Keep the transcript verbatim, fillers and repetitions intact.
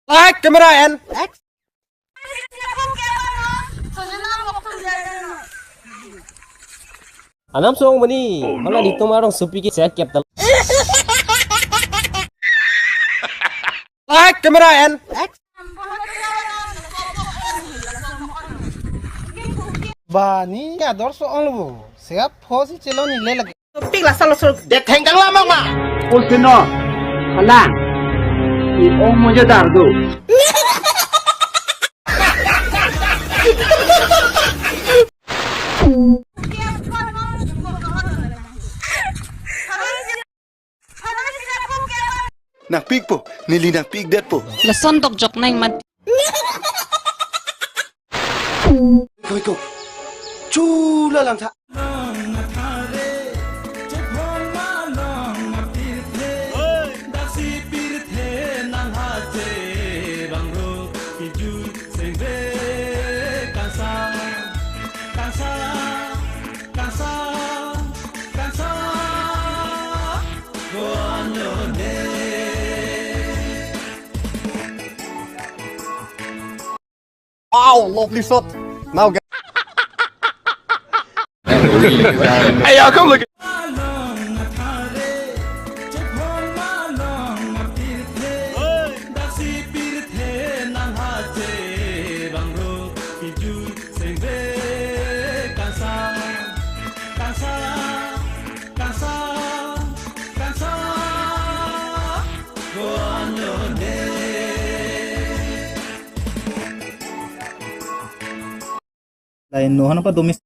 Light, camera, and action. Anam song mani, mala ditum arong supi ke saya kep tal. Light, camera, and action. Bani ador so ong lo, siap ho si chelo ni le lagi. Pik la salo sur. De thengdang lamang ma. Ultino, halang. I ong mo jadar do. Nangpikpo, neli nangpikdetpo. Lason dokjok nang mat. Koi ko. Chula langtha. Wow, lovely shot. Now, guys. Hey, y'all, come look. Lain no hana pa domis.